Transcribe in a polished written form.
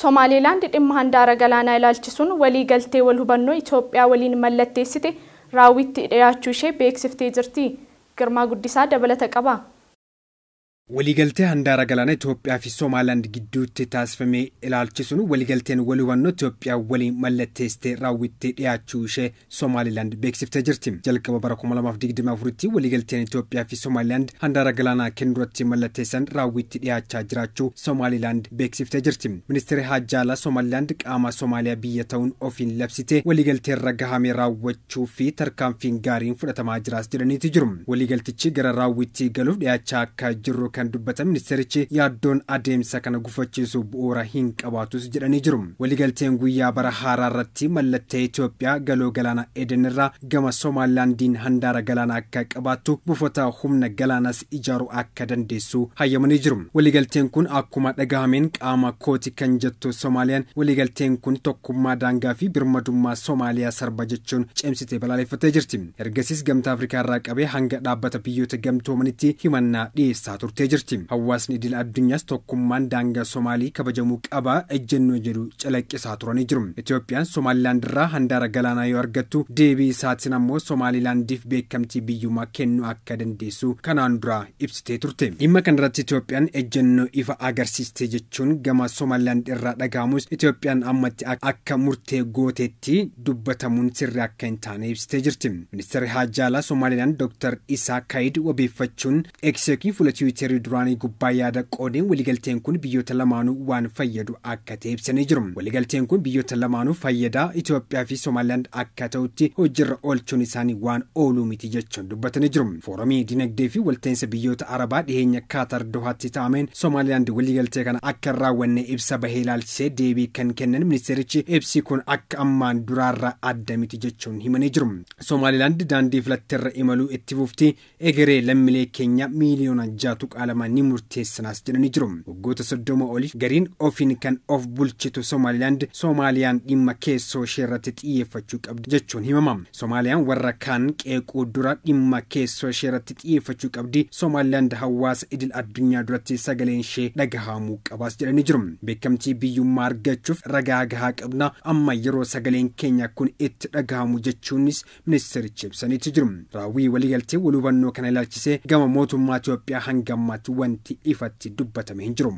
Somaalilaand dhimma handaara galaanaa ilaalchisuun walii galtee wal hubannoo Itoophiyaa waliin mallatteessite raawwitti dhiyaachuu ishee beeksiftee jirti. Girmaa Guddisaa dabalata qaba. Waliigaltee handaara galaanaa Itoophiyaa fi Somaalilaand gidduutti taasifame ilaalchisuun waliigalteen wal hubannoo Itoophiyaa waliin mallatteessitee raawwitti dhiyaachuu ishee Somaalilaand beeksiftee jirti. Jalqaba bara 2024tti waliigalteen Itoophiyaa fi Somaalilaand handaara galaanaa kennuurratti mallatteessan raawwitti dhiyaachaa jiraachuu Somaalilaand beeksiftee jirti. Ministeerri Haajjaalaa Somaalilaand qaama Somaaliyaa biyya ta'uun ofiin labsite waliigalteerra gahame raawwachuu fi tarkaanfiin gaariin fudhatamaa jiraas jedhaniitu jiru. Waliigaltichi gara raawwitti galuuf dhiyaachaa akka jiru kan dubbatan ministeerichi yaaddoon adeemsa kana gufachiisu bu'uura hin qabaatus jedhanii jiru. Waliigalteen guyyaa bara haaraa irratti mallattee Itoophiyaa galoo galaana Eden irraa gama Somaalilaandiin handaara galaanaa akka qabaattu buufata humna galaanas ijaaruu akka dandeessu hayyamanii jiru. Waliigalteen kun akkuma dhagahameen qaama kooti kan jettu Somaaliyaan waliigalteen kun tokkummaa daangaa fi birmadummaa Somaaliyaa sarba jechuun cimsitee balaaleffattee jirti. Ergasiis gamtaa Afrikaa irraa qabee hanga dhaabbata biyyoota gamtoomanitti himannaa dhiyeessaa turtee jirti. Hawaasni idil addunyaas tokkummaan daangaa Somaalii kabajamuu qaba ejjennoo jedhu calaqqisaa turanii jiru. Itoophiyaan Somaalilaand irraa handaara galaanaa yoo argattu deebii isaatiin ammoo Somaalilaandiif beekamtii biyyummaa kennuu akka dandeessu kanaan dura ibsitee turte. Dhimma kanarratti Itoophiyaan ejjennoo ifa agarsiiste jechuun gama Somaalilaand irraa dhagahamus Itoophiyaan ammatti akka murtee gooteetti dubbatamuun sirrii akka hin taane ibsitee jirti. Ministeerri Haajjaalaa Somaalilaand Dr. Isaa Kaayid wabeeffachuun Ekseekii fuula Tiwiiterii duraanii gubbaa yaada qoodeen waliigalteen kun biyyoota lamaanuu waan fayyadu akka ta'e ibsanii jiru. Waliigalteen kun biyyoota lamaanuu fayyadaa Itoophiyaa fi Somaalilaand akka ta'utti hojiirra oolchuun isaanii waan ooluu miti jechuun dubbatanii jiru. Foorumii dinagdee fi walta'insa biyyoota Arabaa dhiheenya Kaatar Dohaatti taa'ameen Somaalilaand waliigaltee kana akka hin raawwanne ibsa bahee ilaalchisee deebii kan kennan ministeerichi ibsi kun akka ammaan duraarraa adda miti jechuun himanii jiru. Somaalilaand daandii filatteerra imaluu itti fufti egeree lammiilee keenya miiliyoona 6.2 ni murteessinaas jedhanii jiru. Waggoota 30 oliif gariin ofiin kan of bulchitu Somaalilaand Somaaliyaan dhimma keessoo ishee irratti xiyyeeffachuu qabdi jechuun himama. Somaaliyaan warra kaan qeequu dura dhimma keessoo ishee irratti xiyyeeffachuu qabdi. Somaalilaand hawaasa idil addunyaa duratti sagaleen ishee dhagahamuu qabaas jedhanii jiru. Beekamtii biyyummaa argachuuf ragaa gahaa qabna amma yeroo sagaleen keenya kun itti dhagahamu jechuunis ministeerichi ibsaniitu jiru. Raawwii waliigaltee wal hubannoo kana ilaalchisee gama mootummaa Itoophiyaa hanga ammaatti wanti ifatti dubbatame hin jiru.